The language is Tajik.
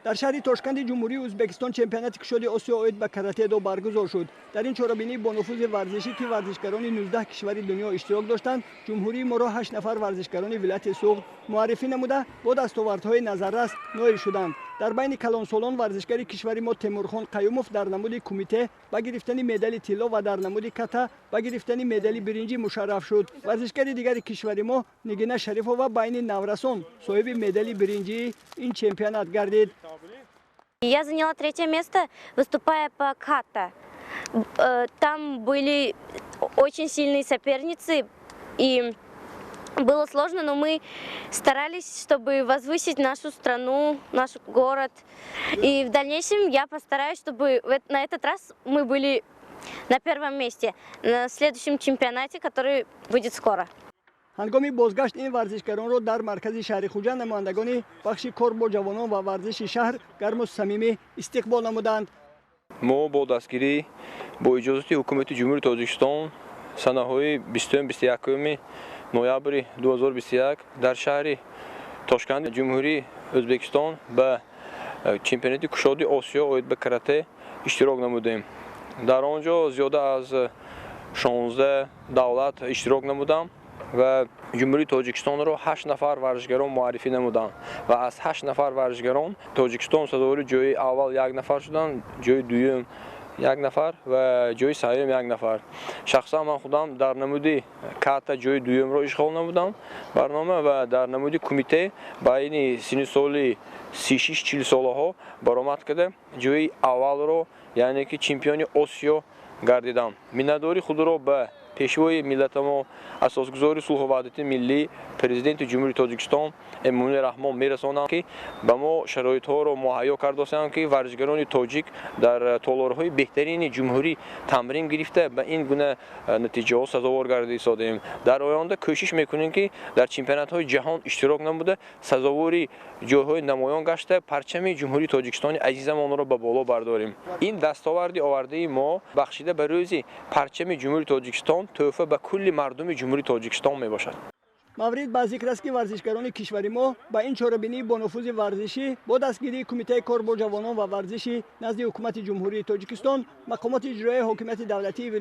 Дар шаҳри Тошканди Ҷумҳурии Ӯзбекистон чемпионати кушоди Осиё оид ба каратэ-до баргузор шуд. Дар ин чорабинии бонуфузи варзишӣ, ки варзишгарони 19 кишвари дунё иштирок доштанд, ҷумҳурии моро ҳашт нафар варзишгарони вилояти Суғд муаррифӣ намуда, бо дастовардҳои назаррас ноил шуданд. Дар байни калонсолон варзишгари кишвари мо Темурхон Қаюмов дар намуди кумите ба гирифтани медали тилло ва дар намуди ката ба гирифтани медали биринҷӣ мушарраф шуд. Варзишгари дигари кишвари мо Нигина Шарифова байни наврасон соҳиби медали биринҷии ин чемпионат гардид. Я заняла третье место, выступая по ката. Там были очень сильные соперницы, и было сложно, но мы старались, чтобы возвысить нашу страну, наш город. И в дальнейшем я постараюсь, чтобы на этот раз мы были на первом месте на следующем чемпионате, который будет скоро. Ҳангоми бозгашт ин варзишгаронро дар маркази шаҳри Хуҷанд намояндагони бахши кор бо ҷавонон ва варзиши шаҳр гарму самимӣ истиқбол намуданд. Мо бо дастгирӣ, бо иҷозати Ҳукумати Ҷумҳурии Тоҷикистон санаҳои 20-21 ноябри 2021 дар шаҳри Тошканди Ҷумҳурии Ӯзбекистон ба чемпионати кушоди Осиё оид ба карате иштирок намудем. Дар он ҷо зиёда аз 16 давлат иштирок намудам ва Ҷумҳурии Тоҷикистонро ҳашт нафар варзишгарон муаррифӣ намуданд ва аз ҳашт нафар варзишгарон Тоҷикистон сазовори ҷои аввал як нафар шуданд, ҷои дуюм як нафар ва ҷои сеюм як нафар. Шахсан ман худам дар намуди ката ҷои дуюмро ишғол намудам барнома ва дар намуди кумите байни синни соли 36-40 солаҳо баромад карда, ҷои аввалро, яъне ки чемпиони Осиё гардидам. Миннатдории худро ба Пешвои миллатамо, Асосгузори сулҳу ваҳдати миллӣ, Президенти Ҷумҳурии Тоҷикистон Эмомалӣ Раҳмон мерасонам, ки ба мо шароитҳоро муҳайё кардосанд, ки варзишгарони тоҷик дар толорҳои беҳтарини ҷумҳурӣ тамрин гирифта, ба ин гуна натиҷаҳо сазовор гардида истодаем. Дар оянда кӯшиш мекунем, ки дар чемпионатҳои ҷаҳон иштирок намуда, сазовори ҷойҳои намоён гашта, парчами Ҷумҳурии Тоҷикистони азизамонро ба боло бардорем. Ин дастоварди овардаи мо бахшида ба Рӯзи парчами Ҷумҳурии Тоҷикистон тӯҳфа ба кулли мардуми Ҷумҳурии Тоҷикистон мебошад. Маврид ба зикр аст, ки варзишгарони кишвари мо ба ин чорабинии бонуфузи варзишӣ бо дастгирии Кумитаи кор бо ҷавонон ва варзиши назди Ҳукумати Ҷумҳурии Тоҷикистон, мақомоти иҷроияи ҳокимияти давлатии вилоят